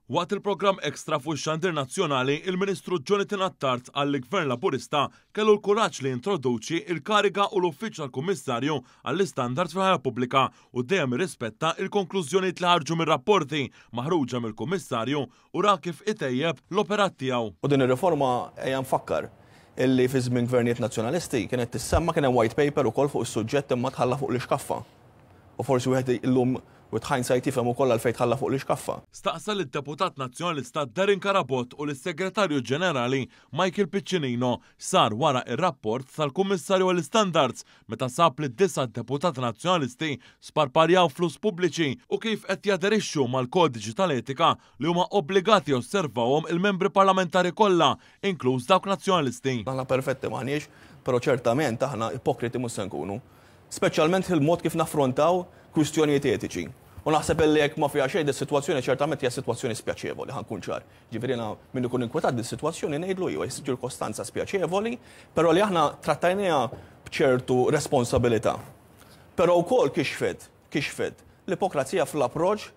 Waqt il-programm Extra fuq ix-xandir nazzjonali, il-Ministru Jonathan Attard qal li Gvern Laburista kellu l-kuraġġ li jintroduċi l-kariga u l-uffiċċju tal-Kummissarju għall-Istandards fil-Ħajja Pubblika u dejjem irrispetta l-konklużjonijiet li ħarġu mir-rapporti maħruġa mill-Kummissarju u ra kif itejjeb l-operat tiegħu. U din ir-riforma ejja nfakkar illi fi żmien gvernijiet Nazzjonalisti kienet tissemma kien hemm white paper ukoll fuq is-suġġett imma tħalla fuq l-ixkaffa. U forsi wieħed illum with hindsight jifhem ukoll għalfejn tħalla fuq l-ixkaffa. Staqsa lid-Deputat Nazzjonalista Darren Carabott u lis-Segretarju Ġenerali Michael Piccinino x'sar wara r-rapport tal-Kummissarju għall-Istandards meta sab li disa' deputati Nazzjonalisti sparparjaw flus pubbliċi u kif qed jaderixxu mal-kodiċi tal-etika li huma obbligati josservawhom il-membri parlamentari kollha, inkluż dawk Nazzjonalisti. Aħna perfetti m'aħniex, però ċertament aħna ipokriti mhux se nkunu. Speċjalment fil-mod kif naffrontaw kwistjonijiet etiċi. U naħseb illi jekk ma fiha xejn dis-sitwazzjoni ċertament hija sitwazzjoni spjaċevoli, ħa nkun ċar. Ġifieri jiena min ikun inkwetat dis-sitwazzjoni ngħidlu iva, hi ċirkostanza spjaċevoli, però li aħna trattajniha b'ċertu responsabilità. Però wkoll kixfet, kixfet l-ipokrazija fl-approċċ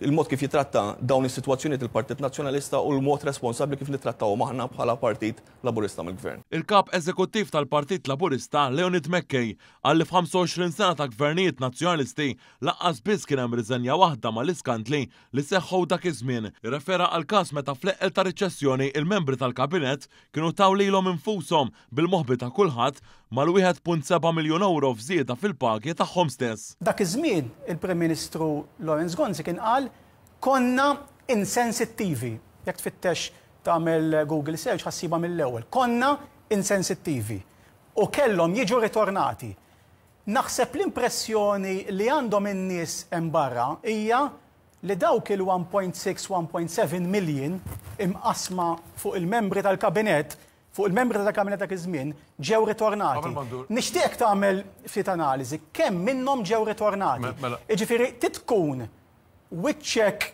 il-mod kif jitratta dawn is-sitwazzjonijiet il-Partit Nazzjonalista u l-mod responsabbli kif nittrattawhom aħna bħala Partit Laburista mill-Gvern. Il-Kap Eżekuttiv tal-Partit Laburista, Leonid McKay, qal li f'25 sena ta' gvernijiet Nazzjonalisti lanqas biss kien hemm riżenja waħda mal-iskandli li seħħu dak iż-żmien. Irrefera għall-każ meta fl-eqqel ta' riċessjoni il-membri tal-Kabinett kienu taw lilhom infushom bil-moħbi ta' kulħadd, mal-1.7 miljun ewro f'żieda fil-pagi tagħhom stess. Dak iż-żmien il-Prim Ministru Lawrence Gonzi kien qal konna insensittivi. Jekk tfittex tagħmel Google search ħa ssibha mill-ewwel. Konna insensittivi u kellhom jiġu ritornati. Naħseb l-impressjoni li għandhom in-nies hemm barra hija li dawk il-1.6, 1.7 million imqassma fuq il-membri tal-Kabinett, fuq il-membri tal-Kabinett dak iż-żmien, ġew ritornati. Nixtieqek tagħmel ftit analiżi kemm minnhom ġew ritornati. Jiġifieri trid tkun wiċċek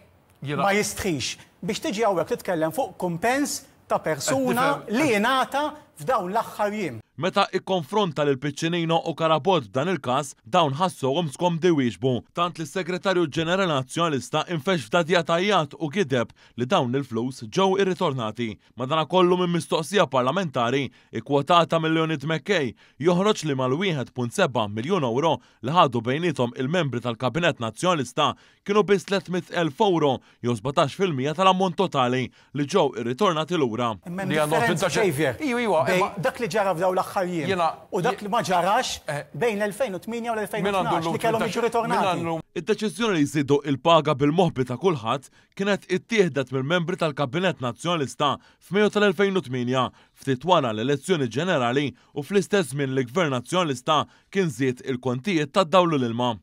ma jistħix biex tiġi hawnhekk titkellem fuq kumpens ta' persuna li ingħata f'dawn l-aħħar jiem. Meta ikkonfronta lil Piccinino u Carabott b'dan il-każ, dawn ħassuhom skomdi jwieġbu, tant li s-Segretarju Ġenerali Nazzjonalista infexx f'dagħdigħa t'għajjat u gideb li dawn il-flus ġew irritornati. Madanakollu minn mistoqsija parlamentari ikkwotata minn Leonid McKay joħroġ li mal-1.7 miljun ewro li ħadu bejniethom il-membri tal-Kabinett Nazzjonalista kienu biss 300,000 ewro jew 17% tal-ammont totali li ġew irritornati lura. Imma hemm differenza, Xavier, bejn dak li ġara f'dawn l-aħħar jiem u dak li ma ġarax bejn l-2008 u l-2012 li kellhom jiġu ritornati. Id-deċiżjoni li jżidu il-paga bil-moħbi ta' kulħadd kienet ittieħdet mill-membri tal-Kabinett Nazzjonalista f'Mejju tal-2008, ftit wara l-elezzjoni ġenerali u fl-istess żmien li Gvern Nazzjonalista kien żied il-kontijiet tad-dawl u l-ilma.